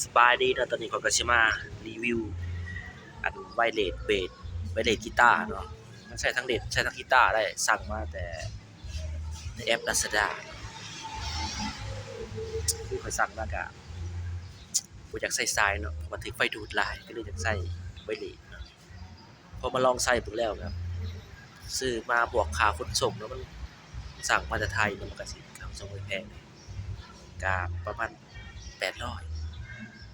ສະບາຍດີເນາະ, ຕອນນີ້ຂ້ອຍກໍຊິມາຣີວິວ ອັນ ໄວເລດເບສ ໄວເລດກີຕາເນາະ. ມັນໃຊ້ທັງເລດ ໃຊ້ທັງກີຕາໄດ້. ສັ່ງມາແຕ່ໃນແອັບລາຊາດ້າ. ຄືຂ້ອຍສັ່ງມາກະບໍ່ຢາກໃຊ້ສາຍເນາະ, ເພາະວ່າຖືກໄຟດູດຫຼາຍ, ກໍເລີຍຢາກໃຊ້ໄວເລດເນາະ. ພໍມາລອງໃຊ້ເບິ່ງແລ້ວກໍຊື້ມາ ບວກຄ່າຂົນສົ່ງເນາະ, ມັນສັ່ງມາແຕ່ໄທເນາະ, ມັນກໍຊິຄ່າຂົນສົ່ງແພງ ກໍປະມານແປດຮ້ອຍ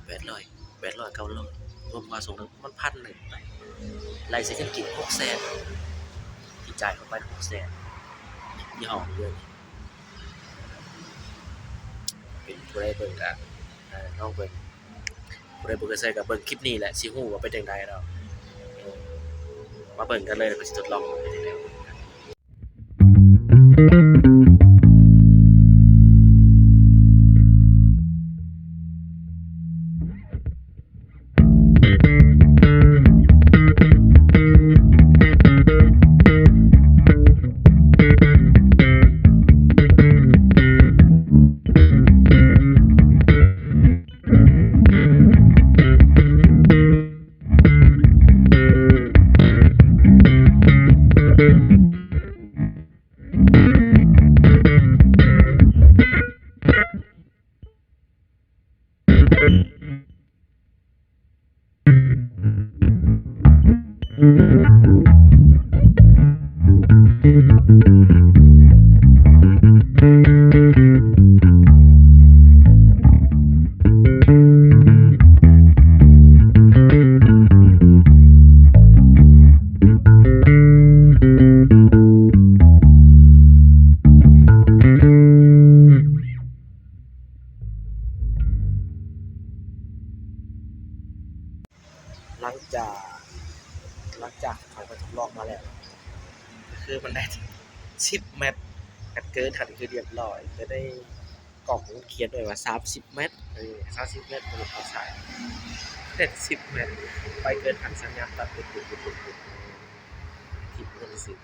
ແປດຮ້ອຍ ແປດຮ້ອຍ ເກົ້າຮ້ອຍ ລວມຄ່າສົ່ງແລ້ວປະມານພັນໜຶ່ງໄປ, ໄລ່ໃສ່ເງິນກີບຫົກແສນ ທີ່ຈ່າຍເຂົ້າໄປຫົກແສນ. ຍີ່ຫໍ້ນີ້ເດີ ເປັນຜູ້ໃດເບິ່ງກໍ ເອີ ລອງເບິ່ງ. ຜູ້ໃດບໍ່ເຄີຍໃຊ້ກໍເບິ່ງຄລິບນີ້ແຫຼະ ຊິຮູ້ວ່າເປັນຈັ່ງໃດເນາະ. ເອີ ມາເບິ່ງກັນເລີຍ ເພິ່ນຊິທົດລອງເປັນຈັ່ງໃດ. ຫຼັງຈາກ ຫຼັງຈາກເຂົາໄປທົດລອງມາແລ້ວ ກໍຄືມັນໄດ້ສິບແມັດ, ຄັນເກີນຫັ້ນຄືລຽບຮ້ອຍ. ແຕ່ໃນ ກ່ອງມັນຂຽນໄວ້ວ່າສາມສິບແມັດ, ເອີ ສາມສິບແມັດ ບໍ່ໄດ້ເຂົ້າສາຍ ເປັນສິບແມັດ. ໄປເກີນຫັ້ນສັນຍານຕັດ ປຸບໆ ຖິ້ມເງິນຊື່.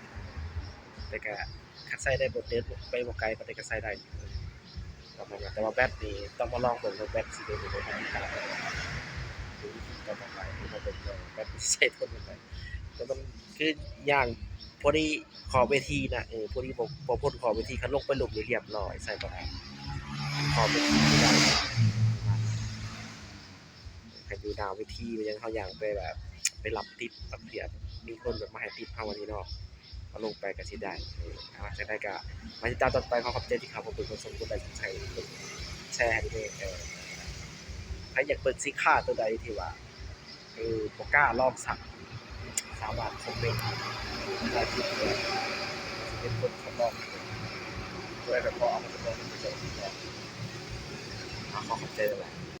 ແຕ່ກະຄັນໃຊ້ໄດ້ບໍ່ເຕີນ ໄປບໍ່ໄກປານໃດກະໃຊ້ໄດ້ ປະມານນັ້ນ. ແຕ່ວ່າແບັດນີ້ຕ້ອງມາລອງເບິ່ງວ່າແບັດຊິເປັນແນວໃດ ວິທີຕໍ່ໄປ ມາເບິ່ງວ່າແບັດຊິໃຊ້ທົນປານໃດ. ແຕ່ມັນຄືຍ່າງພໍດີ ຂອບເວທີນະ ເອີ ພໍດີບໍ່ ບໍ່ພົ້ນຂອບເວທີ ຄັນລົງໄປລຸ່ມນີ້ລຽບຮ້ອຍ ໃສ່ບໍ່ໄດ້ ຂອບເວທີບໍ່ໄດ້. ຄັນຢູ່ໜ້າເວທີຫຍັງ ເຮົາຍ່າງໄປແບບ ໄປລັບຕິບ ບາງເທື່ອມີຄົນແບບມາໃຫ້ຕິບເຮົາອັນນີ້ເນາະ, ເຮົາລົງໄປກໍຊິໄດ້. ເອີ ເອົາ ຈັ່ງໃດກໍມາຕິດຕາມຕອນໄປ. ຂໍຂອບໃຈທີ່ເຂົ້າມາເບິ່ງ ກົດ ກົດໄລ ກົດຊັບສະໄຄຣບ ກົດແຊໃຫ້ແດ່. ເອີ ໃຜຢາກເບິ່ງສິນຄ້າຕົວໃດທີ່ວ່າ ເອີ ບໍ່ກ້າລອງສັ່ງ ສາມາດຄອມເມັນໃຕ້ຄລິບໄດ້ ຊິເປັນຄົນທົດລອງໃຫ້ເບິ່ງ. ຜູ້ໃດແບບພໍເອົາມາທົດລອງ ເປັນເຈົ້າຂອງແບບ. ຂໍຂອບໃຈຫຼາຍໆ.